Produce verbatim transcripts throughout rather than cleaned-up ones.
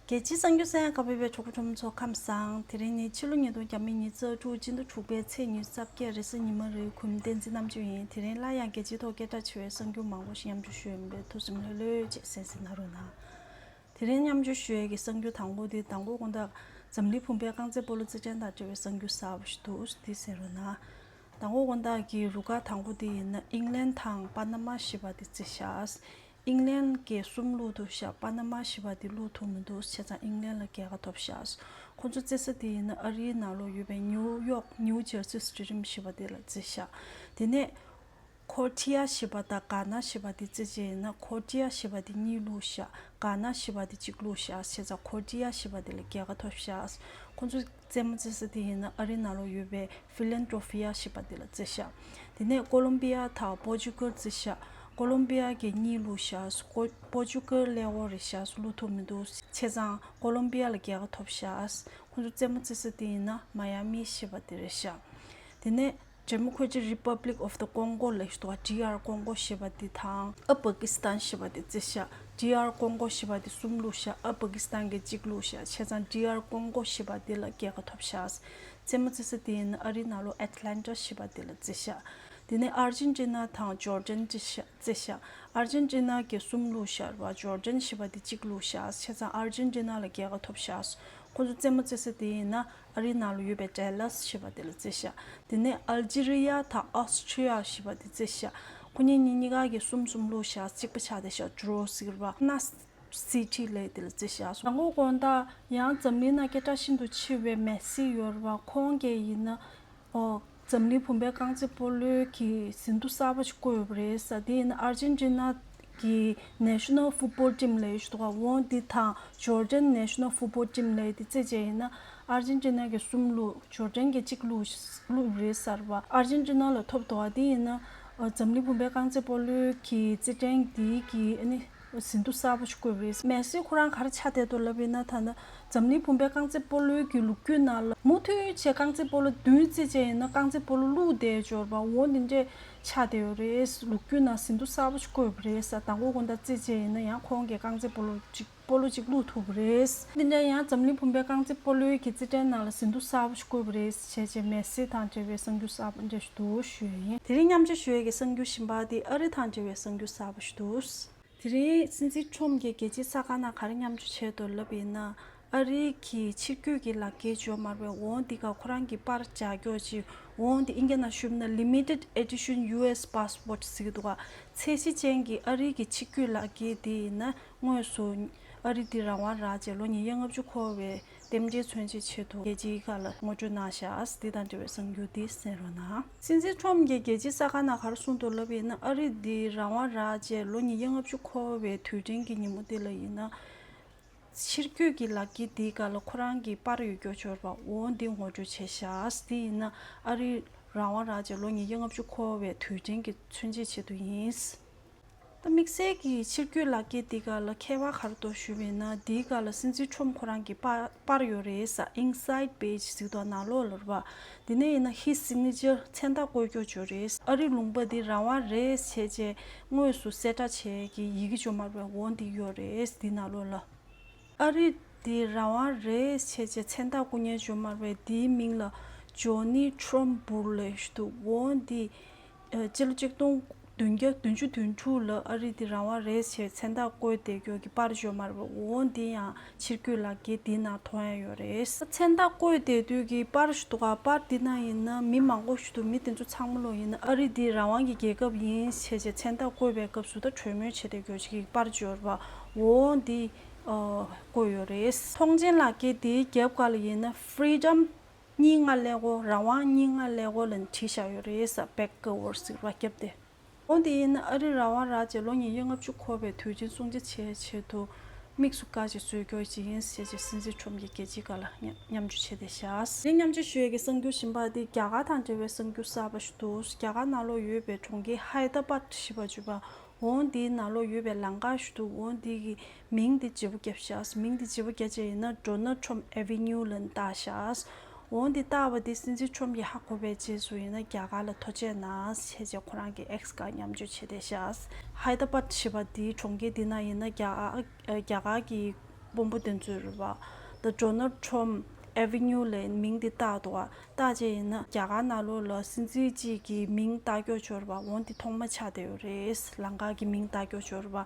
རྒྱལ་སྤྱིའི་གསར་འགྱུར་གསན་གནང་བ་བའི་གྲོགས་པོ་ཁྲོམ་ཚོ་ཁམས་བཟང་། དེ་རིང་ནི་ཕྱི་ལོ་ཉིས་སྟོང་ཉི་ཤུ་རྩ་བཞི་ཕྱི་ཟླ་དྲུག་པའི་ཚེས་ཉི་ཤུ་རྩ་བརྒྱད་རེས་གཟའ་ཉི་མ་རེད། གུས་མོ་བསྟན་འཛིན་རྣམ་དཔྱོད་ཡིན། དེ་རིང་སླར་ཡང་རྒྱལ་སྤྱིའི་ཐོག་སྐད་གྲགས་ཆེ་བའི་གསར་འགྱུར་མང་པོ་ཞིག་མཉམ་སྤྱོད་ཞུ་ཡིན་པས་ཐུགས་སེམས་ལྷོད་ལྷོད་བྱས་གསན་གཟིགས་གནང་རོགས་གནང་། དེ་རིང་མཉམ་སྤྱོད་ཞུ་ཡས་ཀྱི་གསར་འགྱུར་དང་པོ་དེ་མདང་དགོང་དགོང་དག་འཛམ་གླིང་བུམ་པའི་རྐང་རྩེད་སྤོ་ལོ་རྩེད་འགྲན་དང་འབྲེལ་བའི་གསར་འགྱུར་གསར་པ་ཞིག་འདུག་འདི་གསན་རོགས་གནང་། མདང་དགོང་དགོང་དག་གི་རུ་ཁག་དང་པོ་དེ་ཡིན་ན་ཨིང་ལན་དང་པ་ན་མ་ཞེས་པ་དེ་རྩེད་ཤག་ཨིང་ལན་གྱིས་གསུམ་བླུགས་འདུག་ཤག་པ་ན་མ་ཞེས་པ་དེ་བླུགས་ཐུབ་མི་འདུག་བྱས་ཙང་ཨིང་ལན་ལ་རྒྱལ་ཁ་ཐོབ་ཤག་ཁོ་ཚོ་རྩེད་ས་དེ་ཡིན་ན་ཨ་རིའི་ནང་ལོགས་ཡོད་པའི་ནིའུ་ཡོག་ནིའུ་ཇར་སི་སི་ཊེ་ཌི་ཡམ་ཞེས་པ་དེ་ལ་རྩེད་ཤག་དེ་ནས་ཁོ་ཊི་ཡ་ཞེས་པ་དང་གྷ་ན་ཞེས་པ་དེ་རྩེད་བྱས་ཡིན་ན་ཁོ་ཊི་ཡ་ཞེས་པ་དེ་གཉིས་བླུགས་ཤག་གྷ་ན་ཞེས་པ་དེ་གཅིག་བླུགས་ཤག་བྱས་ཙང་ཁོ་ཊི་ཡ་ཞེས་པ་དེ་ལ་རྒྱལ་ཁ་ཐོབ་ཤག་ཁོ་ཚོ་རྩེད་མོ་རྩེ་ས་དེ་ཡིན་ན་ཨ་རིའི་ནང་ལོགས་ཡོད་པའི་ཕི་ལན་ཌོལ་ཕི་ཡ་ཞེས་པ་དེ་ལ་རྩེད་ཤག་དེ་ནས་ཀོ་ལོམ་པི་ཡ་དང་པོར་ཅུ་གལ་རྩེད་ཤག་ཀོ་ལོམ་པི་ཡ་གིས་གཉིས་བླུགས་ཤག་ཀོ་པོར་ཅུ་གལ་ཀླད་ཀོར་རེད་ཤག་བླུགས་ཐུབ་མི་འདུག་བྱས་ཙང་ཀོ་ལོམ་པི་ཡ་ལ་རྒྱལ་ཁ་ཐོབ་ཤག་ཁོ་ཚོ་རྩེད་མོ་རྩེ་ས་དེ་ཡིན་ན་མ་ཡ་མི་ཞེས་པ་དེ་རེད་ཤག་དེ་ནས་Democratic Republic of the Congo ལབ་ཞིག་འདུག་ག་ཌི་ཨར་ཀོང་གོ་ཞེས་པ་དེ་དང་ཨ་པ་ཀི་སི་ཐན་ཞེས་པ་དེ་རྩེད་ཤག་ཌི་ཨར་ཀོང་གོ་ཞེས་པ་དེ་གསུམ་བླུགས་ཤག་ཨ་པ་ཀི་སི་ཐན་གྱིས་གཅིག་བླུགས་ཤག་བྱས་ཙང་ཌི་ཨར་ཀོང་གོ་ཞེས་པ་དེ་ལ་རྒྱལ་ཁ་ཐོབ་ཤག་རྩེད་མོ་རྩེ་ས་དེ་ཡིན་ན་ཨ་རིའི་ནང་ལོགས་ཨེ་ཊ་ལན་ཊ་ཞེས་པ་དེ་ལ་རྩེད་ཤག་དེ་ནས་ཨར་ཇེན་ཊི་ན་དང་ཇོར་ཌན་རྩེད་ཤག་རྩེད་ཤག་ཨར་ཇེན་ཊི་ན་གིས་གསུམ་བླུགས་ཤག་རེད་པ། ཇོར་ཌན་ཞེས་པ་དེ་གཅིག་བླུགས་ཤག་བྱས་ཙང་ཨར་ཇེན་ཊི་ན་ལ་རྒྱལ་ཁ་ཐོབ་ཤག་ཁོ་ཚོ་རྩེད་མོ་རྩེ་ས་དེ་ཡིན་ན་ཨ་རིའི་ནང་ལ་ཡོད་པའི་ཌལ་ལ་སི་ཞེས་པ་དེ་ལ་རྩེད་ཤག་དེ་ནས་ཨལ་ཇི་རི་ཡ་དང་ཨོ་སི་ཊི་རི་ཡ་ཞེས་པ་དེ་རྩེད་ཤག་ཁོ་གཉིས་གཉིས་གཉིས་ཀ་གིས་གསུམ་གསུམ་བླུགས་ཤག་གཅིག་པ་ཆགས་བསྡད་ཤག་ཌོ་ཟེར་བ་ན། སི་ཊི་ལབ་དེ་ལ་རྩེད་ཤག་དང་པོ་དགོང་དག་ཡང་འཛམ་གླིང་ནང་སྐད་གྲགས་ཤིན་ཏུ་ཆེ་བའི་མེ་སི་ཡོད་རེད་པ། ཁོང་གིས་ཡིན་ན་ཨོ་འཛམ་གླིང་བུམ་པའི་རྐང་རྩེད་སྤོ་ལོའི་གི་ཟིན་ཐོ་གསར་པ་ཞིག་བཀོད་ཡོད་པ་རེད་ཟེར། དེ་ཡིན་ན་ཨར་ཇེན་ཊི་ན་གི་National Football Team ལབ་ཡོད་འདུག་ག་འོ་འདི་དང་ཇོར་ཌན་National Football Team ལབ་དེ་རྩེད་བྱས་ཡིན་ན་ཨར་ཇེན་ཊི་ན་གིས་གསུམ་བླུགས། ཇོར་ཌན་གྱིས་གཅིག་བླུགས་བླུགས་ཡོད་རེད་ཟེར་བ། ཨར་ཇེན་ཊི་ན་ལ་ཐོབ་འདུག་ག་དེ་ཡིན་ན་ཨོ་འཛམ་གླིང་བུམ་པའི་རྐང་རྩེད་སྤོ་ལོའི་གི་རྩེད་འགྲན་འདིའི་གི་ཨ་ནི་ཟིན་ཐོ་གསར་པ་ཞིག་བཀོད་པ་རེད། མེ་སི་ཁོ་རང་ག་རེ་ཆགས་བསྡད་འདུག་ལབ་ཡིན་ན། ད་ནི་འཛམ་གླིང་བུམ་པའི་རྐང་རྩེད་སྤོ་ལོའི་གི་ལོ་རྒྱུས་ནང་ལ་མུ་མཐུད་བྱས་རྐང་རྩེད་སྤོ་ལོ་བདུན་རྩེད་བྱས་ཡིན་ན་རྐང་རྩེད་སྤོ་ལོ་བླུགས་བསྡད་ཡོད་རེད་པ། འོ་འདི་འདྲས་ཆགས་བསྡད་ཡོད་རེད། ལོ་རྒྱུས་ནང་ཟིན་ཐོ་གསར་པ་ཞིག་བཀོད་པ་རེད་ཟེར། དང་པོ་དགོང་དག་རྩེད་བྱས་ཡིན་ན་ཡང་ཁོང་གིས་རྐང་རྩེད་སྤོ་ལོ་གཅིག་སྤོ་ལོ་གཅིག་བླུགས་ཐུབ་པ་རེད། འདི་འདྲ་ཡང་འཛམ་གླིང་བུམ་པའི་རྐང་རྩེད་སྤོ་ལོའི་གི་རྩེད་འགྲན་ནང་ལ་ཟིན་ཐོ་གསར་པ་ཞིག་བཀོད་པ་རེད་ཟེར་བྱས་མེ་སི་དང་འབྲེལ་བའི་གསར་འགྱུར་གསར་པ་འདི་འདྲ་ཞིག་འདུག་ཞུ་ཡ་ཡིན། དེ་རིང་མཉམ་སྤྱོད་ཞུ་ཡས་ཀྱི་གསར་འགྱུར་གཞན་པ་དེ་ཨ་རི་དང་འབྲེལ་བའི་གསར་འགྱུར་གསར་པ་ཞིག་འདུག་དེ་རིང་སྲིད་འཛིན་ཁྲོམ་གྱིས་རྒྱལ་སྤྱིའི་གསར་ཁང་ནང་ག་རེ་མཉམ་སྤྱོད་བྱས་འདུག་ལབ་ཡིན་ན། ཨ་རི་གི་ཕྱིར་སྐྱོད་ཀྱི་ལག་འཁྱེར་འབྱོར་མ་རེད་པས། འོ་འདི་ག་ཁོ་རང་གི་པར་ལྗགས་ཀྱོག་ཅིག་འོ་འདི་ཨིན་སྐད་ནང་ཞུས་ན་Limited Edition U S Passport ཟེར་གྱི་འདུག་ག་ཚད་གཞི་ཅན་གྱི་ཨ་རི་གི་ཕྱིར་སྐྱོད་ལག་འཁྱེར་དེ་ཡིན་ན་དངོས་སུ་ཨ་རི་འདི་རང་དབང་རག་རྗེས་ལོ་ཉིས་བརྒྱ་ལྔ་བཅུ་འཁོར་བའི་རྟེན་འབྲེལ་མཚོན་བྱེད་ཆེད་དུ་རྒྱལ་སྤྱིའི་ཁ་ལ་ངོ་སྤྲོད་གནང་བཞག་འདི་དང་འབྲེལ་བའི་གསར་འགྱུར་འདི་གསན་རོགས་གནང་། སྲིད་འཛིན་ཁྲོམ་གྱིས་རྒྱལ་སྤྱིའི་གསར་ཁང་ནང་ག་རེ་གསུངས་འདུག་ལབ་ཡིན་ན། ཨ་རི་འདི་རང་དབང་རག་རྗེས་ལོ་ཉིས་བརྒྱ་ལྔ་བཅུ་འཁོར་བའི་དུས་དྲན་གྱི་ཉིན་མོ་འདི་ལ་ཡིན་ན། ཕྱིར་སྐྱོད་ཀྱི་ལག་འཁྱེར་འདིའི་སྒང་ལ་ཁོ་རང་གི་པར་ཡོད་རྒྱུ་འབྱོར་པ་འོ་འདི་ངོ་སྤྲོད་བྱས་ཤག་འདི་ཡིན་ན་ཨ་རི་རང་དབང་རག་རྗེས་ལོ་ཉིས་བརྒྱ་ལྔ་བཅུ་འཁོར་བའི་དུས་དྲན་གྱི་མཚོན་བྱེད་ཆེད་དུ་ཡིན། ད་དམིགས་བསལ་གྱི་ཕྱིར་སྐྱོད་ལག་འཁྱེར་འདི་ག་ལ་ཁྱད་པར་ག་རེ་འདུག་ཞུས་པ་ཡིན་ན། འདིའི་ག་ལ་སྲིད་འཛིན་ཁྲོམ་ཁོ་རང་གི་པར་པར་ཡོད་རེད་ཟེར། Inside Page ཟེར་དུས་ནང་ལོགས་ལ་རེད་པ། འདི་ནས་ཡིན་ན་His Signature མཚན་རྟགས་བཀོད་རྒྱུ་ཅིག་ཡོད་རེད། ཨ་རི་ལུང་པ་འདི་རང་དབང་རེད་བྱས་རྗེས་དངོས་སུ་གསལ་བསྒྲགས་བྱས་ཀྱི་ཡི་གེ་འབྱོར་མ་རེད་པ། འོ་འདི་ཡོད་རེད་འདི་ནང་ལོགས་ལ། ཨ་རི་འདི་རང་དབང་རེད་བྱས་རྗེས་མཚན་རྟགས་བཀོད་མཁན་འབྱོར་མ་རེད་པ། འདིའི་མིང་ལ་Johnny Trump Bull ལབ་ཞིག་འདུག་འོ་འདི། ཨ་སྤྱི་ལོ་གཅིག་སྟོང་བདུན་བརྒྱ་བདུན་ཅུ་དོན་དྲུག་ལ་ཨ་རི་འདི་རང་དབང་རེད་ཟེར་མཚན་རྟགས་བཀོད་བསྡད་རྒྱུ་གི་པར་འབྱོར་མ་རེད་པ། འོ་འདི་ཡང་ཕྱིར་སྐྱོད་ལག་འཁྱེར་འདི་ནང་མཐོང་ཡ་ཡོད་རེད། མཚན་རྟགས་བཀོད་བསྡད་དུས་ཀྱི་པར་ཞིག་འདུག་ག་པར་འདི་ནང་ཡིན་ན་མི་མང་པོ་ཞིག་འདུག་མི་དེ་ཚོ་ཚང་མ་ལོ་ཡིན་ན་ཨ་རི་འདི་རང་དབང་གི་རྒྱལ་ཁབ་ཡིན་ཟེར་བྱས་མཚན་རྟགས་བཀོད་པའི་སྐབས་སུ་ད་གྲོས་མོལ་བྱས་བསྡད་རྒྱུ་ཞིག་གི་པར་འབྱོར་པ། འོ་འདི་ཨ་བཀོད་ཡོད་རེད། མཐོང་མཆན་ལག་འཁྱེར་འདིའི་རྒྱབ་ཁ་ལ་ཡིན་ན་Freedom གཉིས་ལྔ་ཀླད་ཀོར། རང་དབང་གཉིས་ལྔ་ཀླད་ཀོར་ལབ་ནས་བྲིས་བཞག་ཡོད་རེད་ཟེར། Back Cover ཟེར་བ་རྒྱབ་སྟེ། འོ་འདི་ཡིན་ན་ཨ་རི་རང་དབང་རག་རྗེས་ལོ་ཉིས་བརྒྱ་ལྔ་བཅུ་འཁོར་བའི་དུས་ཆེན་སྲུང་བརྩི་བྱེད་ཆེད་དུ་དམིགས་སུ་བཀར་ཅིག་བཟོས་རྒྱུ་ཅིག་ཡིན་ཟེར་ཅིག་སྲིད་འཛིན་ཁྲོམ་གྱིས་རྒྱལ་སྤྱིའི་སྒང་ལ་མཉམ་སྤྱོད་བྱས་ཏེ་བཞག་དེ་མཉམ་སྤྱོད་ཞུ་ཡས་ཀྱི་གསར་འགྱུར་གཞན་པ་འདི་རྒྱ་གར་དང་འབྲེལ་བའི་གསར་འགྱུར་གསར་པ་ཞིག་འདུག་རྒྱ་གར་ནང་ལོགས་ཡོད་པའི་གྲོང་ཁྱེར་ཧའེ་ད་པཱད་ཞེས་པ་བརྗོད་པ། འོ་འདིའི་ནང་ལོགས་ཡོད་པའི་ལམ་ཁ་ཞིག་འདུག་འོ་འདི་གི་མིང་འདི་བརྗེ་པོ་བརྒྱབ་ཤག་མིང་འདི་བརྗེ་པོ་བརྒྱབ་བྱས་ཡིན་ན་Donald Trump Avenue ལབ་ནས་བཏགས་ཤག་འོ་འདི་བཏགས་པ་འདི་སྲིད་འཛིན་ཁྲོམ་གྱིས་ཧ་གོ་བའི་རྗེས་སུ་ཡིན་ན་རྒྱ་གར་ལ་ཐུགས་རྗེ་ཆེ་གནང་ཞེས་བྱས་ཁོ་རང་གི་X་སྒང་མཉམ་སྤྱོད་བྱས་བསྡད་ཤག་ཧའེ་ད་པཱད་ཞེས་པ་འདིའི་གྲོང་ཁྱེར་འདི་ན་ཡིན་ན་རྒྱ་གར་རྒྱ་གར་གྱི་ དཔོན་པོ་དེ་ཚོས་རེད་པ། ད་Donald Trump Avenue ལབ་མིང་དེ་བཏགས་འདུག་པ། བཏགས་བྱས་ཡིན་ན་རྒྱ་གར་ནང་ལོགས་ལ་སྲིད་འཛིན་གཅིག་གི་མིང་བཏགས་ཀྱོག་ཅོག་རེད་པ། འོ་དེ་ཐོག་མ་ཆགས་བསྡད་ཡོད་རེད། ལམ་ཁ་གི་མིང་བཏགས་ཀྱོག་ཅོག་རེད་པ།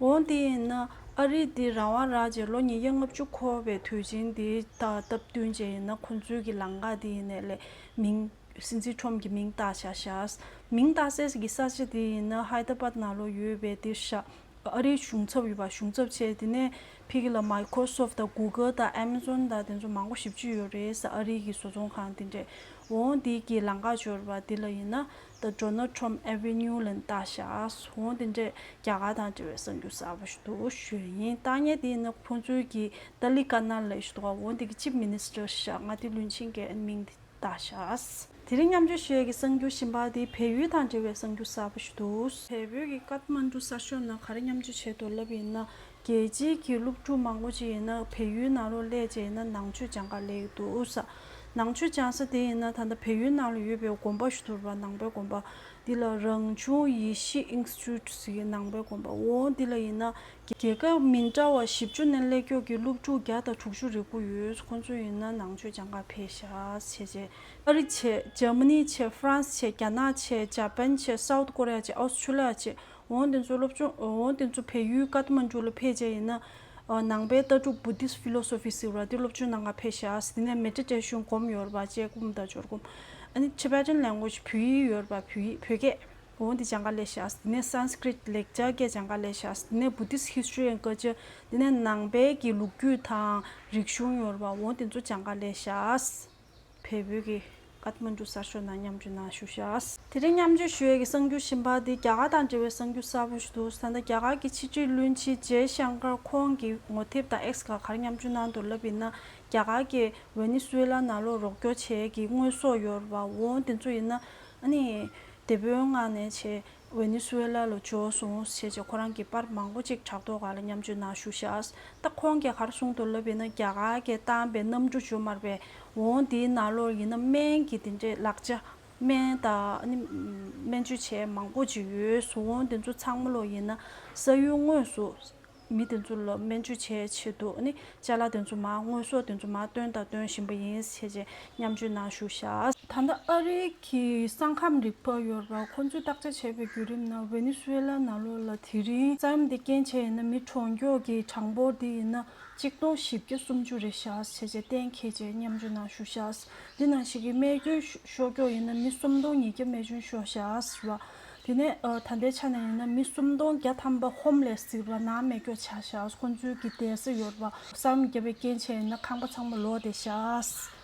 འོ་དེ་ཡིན་ན་ཨ་རི་དེ་རང་དབང་རག་རྗེས་ལོ་ཉིས་བརྒྱ་ལྔ་བཅུ་འཁོར་བའི་དུས་ཆེན་དེ་ད་སྟབས་བསྟུན་བྱས་ཡིན་ན་ཁོང་ཚོའི་གི་ལམ་ཁ་དེ་ཡིན་ནའི་ལས་མིང་སྲིད་འཛིན་Trump གི་མིང་བཏགས་བཞག་ཤག་མིང་བཏགས་སའི་གི་ས་ཆ་དེ་ཡིན་ན་ཧའི་ད་པཱད་ནང་ལོགས་ཡོད་པའི་དེ་ཤག་ཨ་རིའི་གཞུང་ཚབ་ཡོད་པ། གཞུང་ཚབ་བྱས་དེ་ནས་ཕ་གི་ལ་Microsoft དང་Google དང་Amazon དང་དེ་ཚོ་མང་པོ་ཞེ་པོ་ཅིག་ཡོད་རེད་ཟེར། ཨ་རིའི་གི་བཟོ་ཚོང་ཁང་དེ་འདྲས། འོང་དེ་གི་ལམ་ཁ་ཅོག་རེད་པ། དེ་ལ་ཡིན་ན་The Donald Trump Avenue ལབ་བཏགས་ཤག་འོང་དེ་འདྲས་རྒྱ་གར་དང་འབྲེལ་བའི་གསར་འགྱུར་གསར་པ་ཞིག་འདུག་ཞུ་ཡིན། ད་ངས་དེ་ཡིན་ན་ཁོང་ཚོའི་གི་ཏཱ་ལི་ཀ་ན་ལབ་ཞིག་འདུག་འོང་དེ་གི་Chief Minister ཤག་ང་དེ་བློན་ཆེན་གྱི་མིང་དེ་བཏགས་ཤག་དེ་རིང་མཉམ་སྤྱོད་ཞུ་ཡས་ཀྱི་གསར་འགྱུར་གཞན་པ་དེ་བལ་ཡུལ་དང་འབྲེལ་བའི་གསར་འགྱུར་གསར་པ་ཞིག་འདུག་བལ་པོའི་གི་ཀཏ་མན་ཌུ་གསར་ཤོག་ནང་ག་རེ་མཉམ་སྤྱོད་བྱས་འདུག་ལབ་ཡིན་ན། རྒྱལ་སྤྱིའི་གི་སློབ་ཕྲུག་མང་པོ་ཅིག་ཡིན་ན་བལ་ཡུལ་ནང་ལོགས་སླེབས་བྱས་ཡིན་ན་ནང་ཆོས་སྦྱང་ག་སླེབས་ཀྱི་འདུག་ས། ནང་ཆོས་སྦྱང་ས་དེ་ཡིན་ན་ད་ལྟ་བལ་ཡུལ་ནང་ལ་ཡོད་པའི་དགོན་པ་ཞིག་འདུག་པ། ནང་པའི་དགོན་པ། འདི་ལ་རང་བྱུང་ཡེ་ཤེས་ཨིན་སི་ཊི་ཊུཊ་ཟེར་གྱི་ནང་པའི་དགོན་པ། འོ་འདི་ལ་ཡིན་ན་རྒྱལ་ཁབ་མི་འདྲ་བ་བཞི་བཅུ་ནས་སླེབས་ཀྱོག་གི་སློབ་ཕྲུག་བརྒྱ་དང་དྲུག་ཅུ་རེ་དགུ་ཡོད། ཁོང་ཚོ་ཡིན་ན་ནང་ཆོས་སྦྱང་ག་ཕེབས་ཤག་བྱས་བྱས། ཨ་རི་བྱས། འཇར་མ་ནི་བྱས། ཧྥ་རན་སི་བྱས། རྒྱ་ནག་བྱས། ཇ་པན་བྱས། སའུ་ཐི་ཀོ་རི་ཡ་བྱས། ཨོ་སི་ཁྲུ་ལི་ཡ་བྱས། འོ་འདི་ཚོ་སློབ་སྦྱོང་། འོ་འདི་ཚོ་བལ་ཡུལ་ཀཏ་མན་ཌུ་ལ་ཕེབས་བྱས་ཡིན་ན། ཨ་ནང་པའི་ལྟ་གྲུབ་Buddhist philosophy ཟེར་བ་དེ་སློབ་སྦྱོང་གནང་ག་ཕེབས་ཤག་དེ་ནས་མེ་ཌི་ཊེ་ཤན་སྒོམ་ཡོད་རེད་པ། དཔྱད་སྒོམ་དང་སྦྱོར་སྒོམ། ཨ་ནི་Tibetan language བོད་ཡིག་ཡོད་རེད་པ། བོད་ཡིག་བོད་སྐད། འོ་འདི་སྦྱང་ག་སླེབས་ཤག་དེ་ནས་Sanskrit ལེགས་སྦྱར་སྐད་སྦྱང་ག་སླེབས་ཤག་དེ་ནས་Buddhist history and culture། དེ་ནས་ནང་པའི་གི་ལོ་རྒྱུས་དང་རིག་གཞུང་ཡོད་རེད་པ། འོ་འདི་ཚོ་སྦྱང་ག་སླེབས་ཤག་བལ་པོའི་གི་ཀཏ་མན་ཌུ་གསར་ཤོག་ནང་མཉམ་སྤྱོད་གནང་ཞུ་ཤག་དེ་རིང་མཉམ་སྤྱོད་ཞུ་ཡས་ཀྱི་གསར་འགྱུར་གཞན་པ་དེ་རྒྱ་གར་དང་འབྲེལ་བའི་གསར་འགྱུར་གསར་པ་ཞིག་འདུག་ད་ལྟ་རྒྱ་གར་གྱི་ཕྱི་དྲིལ་བློན་ཆེན་ཇེ་ཤང་ཀར་ཁོང་གི་ངོ་དེབ་དང་X སྒང་ག་རེ་མཉམ་སྤྱོད་གནང་འདུག་ལབ་ཡིན་ན། རྒྱ་གར་གྱི་ཝེ་ནེ་སུ་ཝེ་ལ་ནང་ལོགས་རོགས་སྐྱོར་བྱེད་ཀྱི་དངོས་ཟོག་ཡོད་རེད་པ། འོ་དེ་ཚོ་ཡིན་ན་ཨ་ནི་དེད་དཔོན་མངགས་ནས་བྱས། ཝེ་ནེ་སུ་ཝེ་ལ་ལ་འབྱོར་སོང་ཞེས་བྱས་ཁོ་རང་གི་པར་མང་པོ་ཅིག་དྲ་ཐོག་སྒང་ལ་མཉམ་སྤྱོད་གནང་ཞུ་ཤག་ད་ཁོང་གིས་ག་རེ་གསུངས་འདུག་ལབ་ཡིན་ན། རྒྱ་གར་གྱིས་བཏང་པའི་གནམ་གྲུ་བརྗོད་མ་རེད་པས། འོ་དེའི་ནང་ལོགས་ཡིན་ན་སྨན་གྱི་དེ་འདྲའི་ལག་ཆ། སྨན་དང་ཨ་ནི་སྨན་བཅོས་བྱེད་མང་པོ་ཅིག་ཡོད་སོང་། འོ་དེ་ཚོ་ཚང་མ་ལོག་ཡིན་ན་ས་ཡུལ་དངོས་སུ་མི་དེ་ཚོ་ལ་སྨན་བཅོས་བྱེད་ཆེད་དུ་ཨ་ནི་ཅ་ལག་དེ་ཚོ་མར་དངོས་ཟོག་དེ་ཚོ་མར་བཏོན་དང་བཏོན་བཞིན་པ་ཡིན་ཞེས་བྱས་མཉམ་སྤྱོད་གནང་ཞུ་ཤག་ད་ལྟ་ཨ་རིའི་གི་ས་ཁམས་རིག་པ་ཡོད་རེད་པ། ཁོང་ཚོས་བརྟག་དཔྱད་བྱས་པའི་བརྒྱུད་རིམ་ནང་ཝེ་ནེ་སུ་ཝེ་ལ་ནང་ལོགས་ལ་དེ་རིང་ས་ཡོམ་དེ་རྐྱེན་བྱས་ཡིན་ན་མི་གྲོངས་ཀྱོག་གི་གྲངས་འབོར་དེ་ཡིན་ན་གཅིག་སྟོང་བཞི་བརྒྱ་སུམ་ཅུ་རེད་ཤག་ཞེས་བྱས་གཏན་འཁེལ་བྱས་མཉམ་སྤྱོད་གནང་ཞུ་ཤག་འདི་ནང་བཞིན་གྱི་རྨས་སྐྱོན་ཤོ་ཤོར་ཀྱོག་ཡིན་ན་མི་སུམ་སྟོང་ཉིས་བརྒྱ་རྨས་སྐྱོན་ཤོར་ཤག་ཟེར་བ། དེ་ནས་ཨ་ད་ལྟའི་ཆ་ནས་ཡིན་ན་མི་སུམ་སྟོང་བརྒྱ་ཐམ་པ་ཧོམ་ལེ་སི་ཟེར་བ་ནང་མེད་ཀྱོག་ཆགས་ཤག་ཁོང་ཚོའི་གི་བསྡད་ས་ཡོད་རེད་པ། ས་ཡོམ་བརྒྱབ་པའི་རྐྱེན་བྱས་ཡིན་ན་ཁང་པ་ཚང་མ་ལོག་བསྡད་ཤག་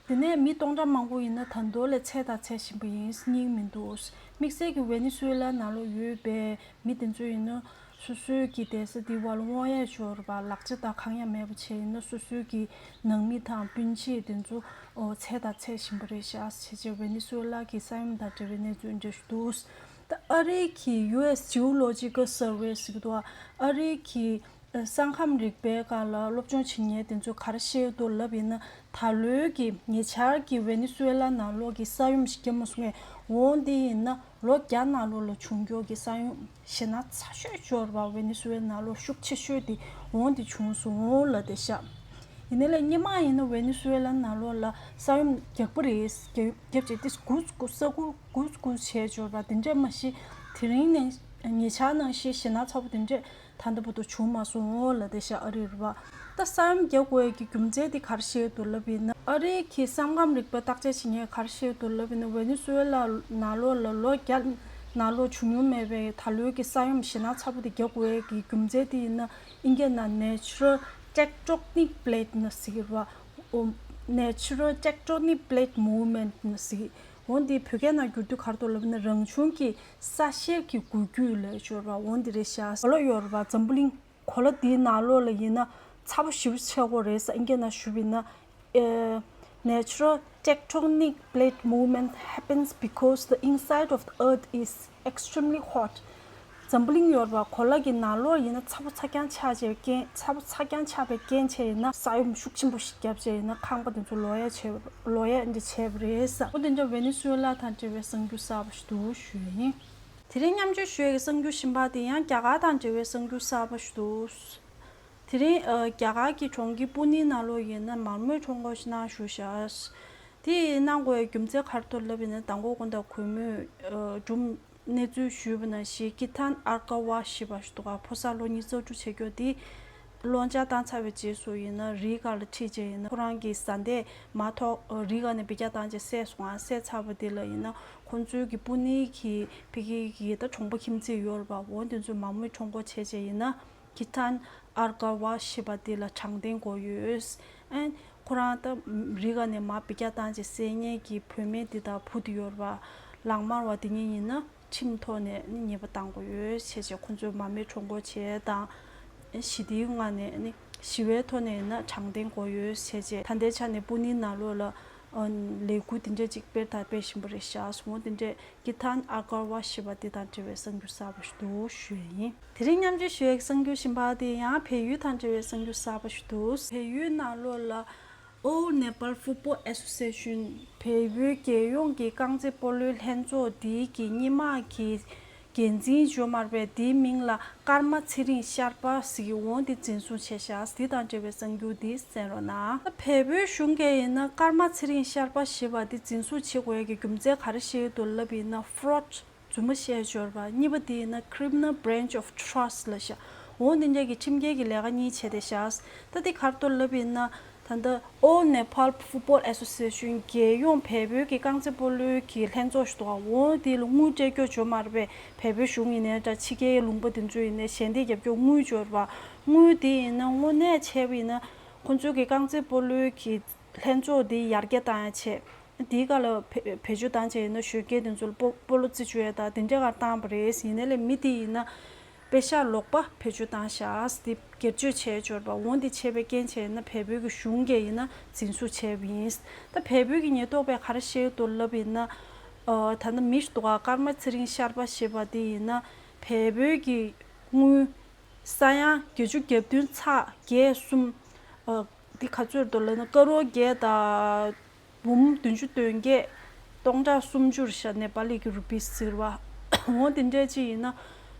དེ་ནས་མི་སྟོང་ཕྲག་མང་པོ་ཡིན་ན་ད་དུང་ལས་འཚོལ་དང་འཚོལ་བཞིན་པ་ཡིན། རྙེད་མི་འདུག་དམིགས་བསལ་གྱི་ཝེ་ནེ་སུ་ཝེ་ལ་ནང་ལོགས་ཡོད་པའི་མི་དེ་ཚོ་ཡིན་ན་སོ་སོའི་གི་བསྡད་ས་དེ་བར་དབང་ཡས་ཤོར་བ། ལག་ཆ་དང་གང་ཡང་མེད་པ་བྱས་ཡིན་ན་སོ་སོའི་གི་ནང་མི་དང་སྤུན་མཆེད་དེ་ཚོ་ཨོ་འཚོལ་དང་འཚོལ་བཞིན་པ་རེད་ཤག་བྱས་བྱས་ཝེ་ནེ་སུ་ཝེ་ལ་གི་ས་ཡོམ་དང་འབྲེལ་བའི་གནས་ཚུལ་འདྲ་ཞིག་འདུག་ད་ཨ་རིའི་གི་ཡུ་ཨེས་ཇི་ཨོ་ལོ་ཇི་ཀལ་སར་ཝེ་ཟེར་གི་འདུག་ཨ་རིའི་གི་ས་ཁམས་རིག་པའི་སྒང་ལ་སློབ་སྦྱོང་བྱེད་མཁན་དེ་ཚོས་ག་རེ་བཤད་འདུག་ལབ་ཡིན་ན། ད་ལོའི་གི་ཉེ་ཆར་གྱི་ཝེ་ནེ་སུ་ཝེ་ལ་ནང་ལོགས་ཀྱི་ས་ཡོམ་ཞིག་བརྒྱབ་མ་སོང་ངས། འོང་དེ་ཡིན་ན་ལོ་བརྒྱ་ནང་ལོགས་ལ་བྱུང་ཀྱོག་གི་ས་ཡོམ་ཞེད་སྣང་ཚ་ཤོས་ཤོར་བ་ཝེ་ནེ་སུ་ཝེ་ལ་ནང་ལོགས་ཤུགས་ཆེ་ཤོས་དེ་འོང་དེ་བྱུང་སོང་ལབ་བསྡད་ཤག་ཡིན་ནའི་ལས་སྔོན་མ་ཡིན་ན་ཝེ་ནེ་སུ་ཝེ་ལ་ནང་ལོགས་ལ་ས་ཡོམ་རྒྱག་པ་རེད། རྒྱབ་རྒྱབ་བྱས་ཏེ་སྒུག་སྒུག་ས་ཁུག་སྒུག་སྒུག་བྱས་འབྱོར་བ་དེ་འདྲས་མ་གཞི་དེ་རིང་ནས་ཉེ་ཆར་ནང་བཞིན་ཞེད་སྣང་ཚ་པོ་དེ་འདྲས་ད་ལྟ་བར་དུ་བྱུང་མ་སོང་ལབ་བསྡད་ཤག་ཨ་རིའི་རེད་པ། ད་ས་ཡོམ་རྒྱག་དགོས་ཀྱི་རྒྱུ་མཚན་དེ་ག་རེ་བཤད་འདུག་ལབ་ཡིན་ན། ཨ་རིའི་གི་ས་ཁམས་རིག་པ་བརྟག་དཔྱད་བྱེད་མཁན་ག་རེ་བཤད་འདུག་ལབ་ཡིན་ན། ཝེ་ནེ་སུ་ཝེ་ལ་ནང་ལོགས་ལ་ལོ་བརྒྱ་ནང་ལོགས་བྱུང་མྱོང་མེད་པའི་ད་ལོའི་གི་ས་ཡོམ་ཞེད་སྣང་ཚ་པོ་དེ་རྒྱག་དགོས་ཀྱི་རྒྱུ་མཚན་དེ་ཡིན་ན། ཨིན་སྐད་ནང་Natural Tectonic Plate ཟེར་གྱི་རེད་པ། Natural Tectonic Plate Movement ཟེར་གྱི། འོ་འདི་བོད་སྐད་ནང་བསྒྱུར་དུས་ག་རེ་འདུག་ལབ་ན། རང་བྱུང་གི་ས་གཤེར་གྱི་འགུལ་སྐྱོད་ལབ་ཡོད་རེད་པ། འོ་འདི་རེད་ཤག་གོ་ལ་ཡོད་རེད་པ། འཛམ་བུ་གླིང་གོ་ལ་འདིའི་ནང་ལོགས་ལ་ཡིན་ན་ཚ་པོ་ཞེ་པོ་ཆགས་ཀྱི་ཡོད་རེད་ཟེར། ཨིན་སྐད་ནང་ཞུས་པ་ཡིན་ན། Uh, natural tectonic plate movement happens because the inside of the earth is extremely hot. འཛམ་བུ་གླིང་ཡོད་རེད་པ། གོ་ལ་གི་ནང་ལོགས་ཡིན་ན་ཚ་པོ་ཚ་རྐྱང་ཆགས་བྱས་རྐྱེན། ཚ་པོ་ཚ་རྐྱང་ཆགས་པའི་རྐྱེན་བྱས་ཡིན་ན་ས་ཡོམ་ཤུགས་ཆེན་པོ་ཞིག་བརྒྱབ་བྱས་ཡིན་ན་ཁང་པ་དེ་ཚོ་ལོག་ཡ་བྱས། ལོག་ཡ་འདི་བྱས་པ་རེད་ཟེར། འོ་དེ་འདྲ་ཝེ་ནེ་སུ་ཝེ་ལ་དང་འབྲེལ་བའི་གསར་འགྱུར་གསར་པ་ཞིག་འདུག་ཞུ་ཡ་ཡིན། དེ་རིང་མཉམ་སྤྱོད་ཞུ་ཡ་གི་གསར་འགྱུར་གཞན་པ་དེ་ཡང་རྒྱ་གར་དང་འབྲེལ་བའི་གསར་འགྱུར་གསར་པ་ཞིག་འདུག་དེ་རིང་ཨ་རྒྱ་གར་གྱི་གྲོང་ཁྱེར་པུ་ནེ་ནང་ལོགས་ཡིན་ན་མར་མེའི་ཁྲོམ་སྐོར་ཞིག་གནང་བཞུགས་ཤག་དེ་གནང་དགོས་པའི་རྒྱུ་མཚན་ག་རེ་འདུག་ལབ་ཡིན་ན། མདང་དགོང་དགོང་དག་གུས་མོས་ཨ་སྒྲུང་གནས་ཚུལ་ཞུས་པ་ནང་བཞིན། ཀི་ཐན་ཨར་ཀ་ཝ་ཞེས་པ་ཞིག་འདུག་ག་ཕོ་གསར་ལོ་ཉི་ཤུ་རྩ་དྲུག་བྱེད་མཁན་དེ་སློབ་སྦྱོང་བཏང་ཚར་བའི་རྗེས་སུ་ཡིན་ན་རིའི་སྒང་ལ་ཁྲིད་བྱས་ཡིན་ན། ཁོ་རང་གི་བཟའ་ཟླས་མ་ཐོག་རིའི་སྒང་ནས་འབུད་རྒྱག་བཏང་བྱས་བསད་སོང་ང་། བསད་ཚར་བ་དེ་ལ་ཡིན་ན་ཁོང་ཚོའི་གི་པུ་ནེ་གི་ཕ་གི་གི་ད་གྲོང་པ་ཁྱིམ་མཚེས་ཡོད་རེད་པ། འོ་དེ་ཚོས་མར་མེའི་ཁྲོམ་སྐོར་བྱས་བྱས་ཡིན་ན་ཀི་ཐན་ཨར་ཀ་ཝ་ཞེས་པ་དེ་ལ་དྲང་བདེན་དགོས་ཡོད། ཨན། ཁོ་རང་ད་རི་སྒང་ནས་མར་འབུད་རྒྱག་བཏང་བྱས་བསད་མཁན་གྱི་བུད་མེད་འདི་དང་བུ་དེ་ཡོད་རེད་པ། ལག་དམར་བ་དེ་གཉིས་ཡིན་ན་ཁྲིམས་ཐོག་ནས་ནི་ཉེས་པ་བཏང་དགོས་ཡོད་བྱས་བྱས། ཁོ་ཚོས་མར་མེའི་ཁྲོམ་སྐོར་བྱས་དང་ཞི་བདེའི་ངང་ནས་ནི་ཞི་བའི་ཐོག་ནས་ཡིན་ན་དྲང་བདེན་དགོས་ཡོད་བྱས་བྱས། ད་ལྟའི་ཆ་ནས་པུ་ནེ་ནང་ལོགས་ལ་ཨ་ལས་འགུལ་དེ་འདྲ་ཅིག་སྤེལ་དང་སྤེལ་བཞིན་པ་རེད་ཤག་འོ་དེ་འདྲས་ཀི་ཐན་ཨར་ཀ་ཝ་ཞེས་པ་དེ་དང་འབྲེལ་བའི་གསར་འགྱུར་གསར་པ་ཞིག་འདུག་ཞུ་ཡ་ཡིན། དེ་རིང་མཉམ་སྤྱོད་ཞུ་ཡའི་གསར་འགྱུར་གཞན་པ་དེ་ཡང་བལ་ཡུལ་དང་འབྲེལ་བའི་གསར་འགྱུར་གསར་པ་ཞིག་འདུག་བལ་ཡུལ་ནང་ལོགས་ལ་All Nepal Football Association བལ་པོའི་རྒྱལ་ཡོངས་ཀྱི་རྐང་རྩེད་སྤོ་ལོའི་ལྷན་ཚོགས་འདིའི་གི་སྔོན་མ་གི་འགན་འཛིན་ཇོ་མར་པས་དེའི་མིང་ལ་ཀརྨ་ཚེ་རིང་ཤར་པ་ཟེར་གི་འོང་དེ་འཛིན་བཟུང་བྱས་ཤག་དེ་དང་འབྲེལ་བའི་གསར་འགྱུར་དེ་གསན་རོགས་གནང་། ད་བལ་པོའི་གཞུང་གིས་ཡིན་ན་ཀརྨ་ཚེ་རིང་ཤར་པ་ཞེས་པ་དེ་འཛིན་བཟུང་བྱེད་དགོས་ཡ་གི་རྒྱུ་མཚན་ག་རེ་བཤད་ཡོད་འདུག་ལབ་ཡིན་ན། fraud རྫུན་མ་བཤད་སྦྱོར་བ། གཉིས་པ་དེ་ཡིན་ན་criminal breach of trust ལབ་ཤག་འོ་འདི་འདྲ་གི་ཁྲིམས་འགལ་གྱི་ལས་ཀ་གཉིས་བྱས་ཏེ་ཤག་ད་དེ་ག་རེ་འདུག་ལབ་ཡིན་ན། ད་ལྟ་All Nepal Football Association རྒྱལ་ཡོངས་བལ་པོའི་གི་རྐང་རྩེད་སྤོ་ལོའི་གི་ལྷན་ཚོགས་ཤིག་འདུག་འོ་དེ་ལ་དངུལ་སྤྲད་རྒྱུ་ཇོ་མར་པས་བལ་པོའི་གཞུང་ཡིན་ནའི་འདྲ། ཕྱི་རྒྱལ་ལུང་པ་དེ་ཚོ་ཡིན་ནའི་ཞལ་འདེབས་རྒྱབ་རྒྱུ་དངུལ་འབྱོར་བ། དངུལ་དེ་ཡིན་ན་དངོས་གནས་བྱས་པ་ཡིན་ན་ཁོང་ཚོའི་གི་རྐང་རྩེད་སྤོ་ལོའི་གི་ལྷན་ཚོགས་དེ་ཡར་རྒྱས་བཏང་ཡ་ཆེད། དེའི་སྒང་ལ་བེད་བེད་སྤྱོད་བཏང་བྱས་ཡིན་ན་གཞོན་སྐྱེས་དེ་ཚོ་ལ་སྤོ་སྤོ་ལོ་རྩེད་བཅུག་ཡ་དང་དེ་འདྲའི་སྒང་བཏང་བ་རེད། ཡིན་ནའི་ལས་མི་དེ་ཡིན་ན་པེ་ཤག་ལོག་པ་བེད་སྤྱོད་བཏང་ཤག་དེ་སྒེར་གཅོད་བྱས་སྦྱོར་བ། འོ་འདི་བྱས་པའི་རྐྱེན་བྱས་ཡིན་ན་བལ་པོའི་གི་གཞུང་གིས་ཡིན་ན་འཛིན་བཟུང་བྱས་པ་ཡིན། ད་བལ་པོའི་གི་ཉེན་རྟོག་པས་ག་རེ་བཤད་འདུག་ལབ་ཡིན་ན། ཨ་ད་ནི་མི་ཞིག་འདུག་ག་ཀརྨ་ཚེ་རིང་ཤར་པ་ཞེས་པ་དེ་ཡིན་ན་བལ་པོའི་གི་དངུལ་ས་ཡ་བརྒྱད་ཅུ་གྱ་བདུན་ཚེག་བརྒྱད་གསུམ། ཨ་འདི་ག་ཚོད་འདུག་ལབ་ན་ཀ་རོར་བརྒྱད་དང་འབུམ་བདུན་ཅུ་དོན་བརྒྱད་སྟོང་ཕྲག་སུམ་ཅུ་རེད་ཤག་ནེ་པ་ལི་གི་རུ་པི་ཟེར་བ། འོ་དེ་འདྲས་ཅིག་ཡིན་ན་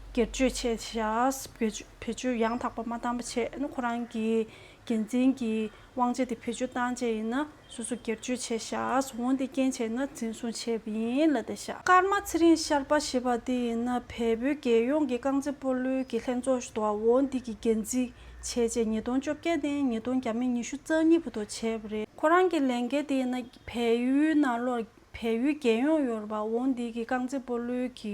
སྒེར་གཅོད་བྱས་ཤག་བེད་སྤྱོད་བེད་སྤྱོད་ཡང་དག་པ་མ་བཏང་པ་བྱས་ནས་ཁོ་རང་གི་འགན་འཛིན་གྱི་དབང་ཆ་དེ་བེད་སྤྱོད་བཏང་བྱས་ཡིན་ན་སོ་སོ་སྒེར་གཅོད་བྱས་ཤག་འོ་དེ་རྐྱེན་བྱས་ན་འཛིན་བཟུང་བྱས་པ་ཡིན་ལབ་བསྡད་ཤག་ཀརྨ་ཚེ་རིང་ཤར་པ་ཞེས་པ་དེ་ཡིན་ན་བལ་པོའི་རྒྱལ་ཡོངས་ཀྱི་རྐང་རྩེད་སྤོ་ལོའི་གི་ལྷན་ཚོགས་ཤིག་འདུག་འོ་འདི་གི་འགན་འཛིན་བྱས་རྗེས་ཉིས་སྟོང་བཅོ་བརྒྱད་ནས་ཉིས་སྟོང་བརྒྱ་མེད་ཉི་ཤུ་རྩ་གཉིས་བར་དུ་བྱས་པ་རེད། ཁོ་རང་གི་ལས་འགན་དེ་ཡིན་ན་བལ་ཡུལ་ནང་ལོགས་བལ་ཡུལ་རྒྱལ་ཡོངས་ཡོད་རེད་པ། འོ་འདི་གི་རྐང་རྩེད་སྤོ་ལོའི་གི་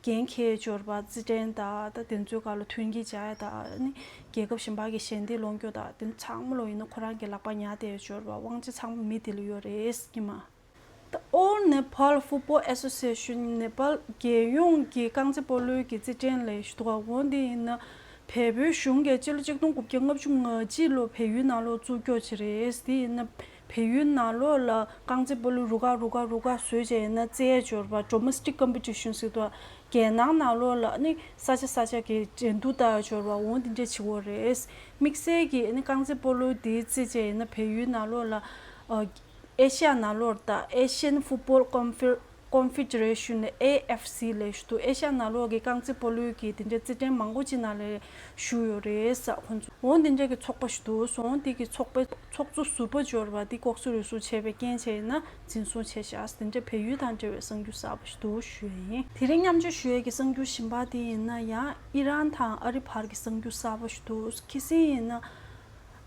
འགན་འཁྱེར་སྦྱོར་བ། རྩེད་འགྲན་དང་ད་དེ་ཚོའི་སྒང་ལ་མཐུན་རྐྱེན་སྦྱར་ཡ་དང་ནི་རྒྱལ་ཁབ་གཞན་པ་གི་ཞལ་འདེབས་སློང་རྒྱུ་དང་དེ་ཚང་མ་ལོ་ཡིན་ན་ཁོ་རང་གི་ལག་པ་ཉར་བསྡད་སྦྱོར་བ། དབང་ཆ་ཚང་མ་མི་དེ་ལ་ཡོད་རེད་ཀྱི་མ། The All Nepal Football Association ནེ་པཱལ་རྒྱལ་ཡོངས་ཀྱི་རྐང་རྩེད་སྤོ་ལོའི་གི་རྩེད་འགྲན་ལས་ཞུ་འདུག་ག་འོ་འདི་ཡིན་ན་བལ་པོའི་གཞུང་གིས་སྤྱི་ལོ་ཆིག་སྟོང་དགུ་བརྒྱ་ལྔ་བཅུ་ང་གཅིག་ལོ་བལ་ཡུལ་ནང་ལོགས་བཙུགས་སྐྱོང་བྱས་རེད། དེ་ཡིན་ན་བལ་ཡུལ་ནང་ལོགས་ལ་རྐང་རྩེད་སྤོ་ལོ་རུ་ཁག་རུ་ཁག་རུ་ཁག་བཟོས་བྱས་ཡིན་ན་རྩེད་སྦྱོར་བ། Domestic Competition ཟེར་དུས་རྒྱལ་ནང་ནང་ལོགས་ལ་ནི་ས་ཆ་ས་ཆ་གི་འགྲན་བསྡུར་ལྟ་སྦྱོར་བ་འོ་འདི་འདྲས་བྱེད་ཀྱི་ཡོད་རེད། དམིགས་བསལ་གྱི་ནི་རྐང་རྩེད་སྤོ་ལོ་འདི་རྩེད་བྱས་ཡིན་ན་བལ་ཡུལ་ནང་ལོགས་ལ་ཨ་ཨེ་ཤ་ཡ་ནང་ལོགས་དང་Asian Football Confe- Confederation ཨེ་ཨེཕ་སི་ལབ་ཞུ་འདུག་ཨེ་ཤ་ཡ་ནང་ལོགས་ཀྱི་རྐང་རྩེད་སྤོ་ལོའི་གི་དེ་འདྲའི་རྩེད་འགྲན་མང་པོ་ཅིག་ནང་ལ་ཞུགས་ཡོད་རེད་ཟེར། ཁོང་ཚོ་འོ་འདི་འདྲ་གི་ཚོགས་པ་ཞིག་འདུག་འོ་འདི་གི་ཚོགས་པའི་ཚོགས་གཙོ་ཟུར་པ་འབྱོར་བ་འདི་ལྐོག་ཟ་རུལ་སུངས་བྱས་པའི་རྐྱེན་བྱས་ཡིན་ན་འཛིན་བཟུང་བྱས་ཤག་དེ་འདྲ་བལ་ཡུལ་དང་འབྲེལ་བའི་གསར་འགྱུར་གསར་པ་ཞིག་འདུག་ཞུ་ཡ་ཡིན། དེ་རིང་མཉམ་སྤྱོད་ཞུ་ཡས་ཀྱི་གསར་འགྱུར་གཞན་པ་དེ་ཡིན་ན་ཡང་ཨི་རན་དང་ཨ་རི་བར་གྱི་གསར་འགྱུར་གསར་པ་ཞིག་འདུག་ཁ་སང་ཡིན་ན།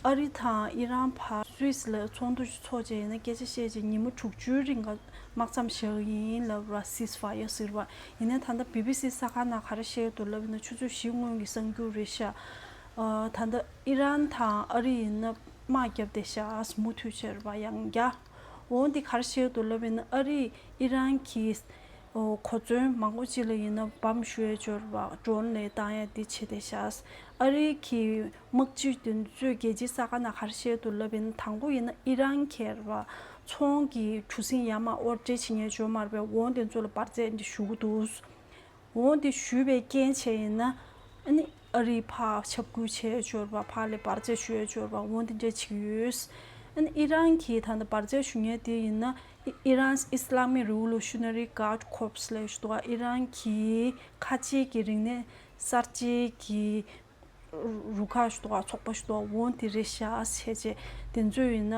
ཨ་རི་དང་ཨི་རན་བར་སུད་སི་ལ་ཚོགས་འདུ་ཞིག་ཚོགས་བྱས་ཡིན་ན་སྐད་ཆ་བཤད་བྱས་ཉིན་མོ་དྲུག་ཅུའི་རིང་ག་དམག་མཚམས་བཞག་ཡིན་ལབ་ར། སིས་ཕ་ཡར་ཟེར་བ་ཡིན་ནའི་ད་ལྟ་བི་བི་སི་གསར་ཁང་ནང་ག་རེ་བཤད་འདུག་ལབ་ཡིན་ན་ཆུ་ཚོད་བཞི་སྔོན་གྱི་གསར་འགྱུར་རེད་ཤག་ཨ་ད་ལྟ་ཨི་རན་དང་ཨ་རི་ཡིན་ན་དམག་བརྒྱབ་བསྡད་ཤག་མུ་མཐུད་བྱས་རེད་པ་ཡང་བསྐྱར། འོ་འདི་ག་རེ་བཤད་འདུག་ལབ་ཡིན་ན་ཨ་རི་ཨི་རན་གྱི་ཨོ་གོ་མཚོན་མང་པོ་ཅིག་ལ་ཡིན་ན་བམ་གཞུ་ཡས་སྦྱོར་བ་ཌོ་རོན་ལས་བཏང་ཡས་འདི་བྱས་བསྡད་ཤག་ཨ་རི་གི་དམག་སྤྱི་དེ་ཚོས་རྒྱལ་སྤྱིའི་གསར་ཁང་ནང་ག་རེ་བཤད་འདུག་ལབ་ཡིན་ན་དང་པོ་ཡིན་ན་ཨི་རན་གྱི་ར་ཚོང་གི་གྲུ་གཟིངས་ཡར་མར་དབོར་འདྲེན་བྱེད་མཁན་འབྱོར་མ་རེད་པས། འོ་དེ་ཚོ་ལ་འབར་རྫས་འདི་གཞུ་གི་འདུག་འོ་འདི་གཞུས་པའི་རྐྱེན་བྱས་ཡིན་ན་ཨ་ནི་ཨ་རི་ཕར་འཆར་འགོད་བྱས་སྦྱོར་བ་ཕར་ལ་འབར་རྫས་གཞུ་ཡས་སྦྱོར་བ་འོ་འདི་འདྲས་བྱེད་ཀྱི་ཡོད། ཨ་ནི་ཨི་རན་གྱི་ད་ལྟ་འབར་རྫས་གཞུ་མཁན་དེ་ཡིན་ན་Iran's Islamic Revolutionary Guard Corps ལབ་ཞུ་འདུག་ཨི་རན་གྱི་ཁ་ཆེ་གི་རིག་གནས་གསར་བརྗེ་གི་ རུ་ཁག་ཞིག་འདུག་ག་ཚོགས་པ་ཞིག་འདུག་ག་འོ་དེ་རེད་ཤག་བྱས་རྗེས་དེ་ཚོ་ཡིན་ན་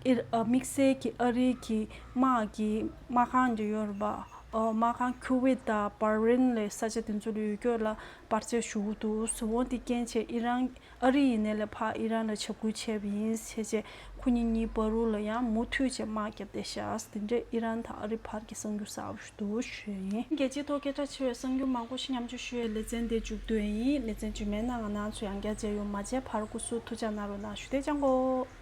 ཨི་ཨ་དམིགས་བསལ་གྱི་ཨ་རི་གི་དམག་གི་དམག་ཁང་འདྲ་ཡོད་རེད་པ། ཨ་དམག་ཁང་ཁུ་ཝེད་དང་བྷ་རེན་ལས་ས་ཆ་དེ་ཚོ་ལ་ཡོད་སྐྱོད་ལ་འབར་རྫས་ཞུ་གི་འདུག་འོ་དེ་རྐྱེན་བྱས་ཨི་རན་ཨ་རི་ཡིན་ནའི་ལས་ཕར་ཨི་རན་ལ་འཇབ་རྒོལ་བྱས་པ་ཡིན་བྱས་རྗེས་ཁོ་གཉིས་གཉིས་བར་ལ་ཡང་མུ་མཐུད་བྱས་དམག་བརྒྱབ་བསྡད་ཤག་དེ་འདྲས་ཨི་རན་དང་ཨ་རི་བར་གྱི་གསར་འགྱུར་གསར་པ་ཞིག་འདུག་ཞུ་ཡ་ཡིན། རྒྱལ་སྤྱིའི་ཐོག་སྐད་གྲགས་ཆེ་བའི་གསར་འགྱུར་མང་པོ་ཞིག་མཉམ་སྤྱོད་ཞུ་ཡའི་ལེ་ཚན་དེ་མཇུག་བསྡུ་ཡ་ཡིན། ལེ་ཚན་རྗེས་མའི་ནང་ང་རང་ཚོ་ཡང་བསྐྱར་མཇལ་ཡོང་། མ་མཇལ་བར་སྐུ་གཟུགས་ཐུགས་ཅག་གནང་རོགས་གནང་ཞུ། དེ་ཅང་གོ།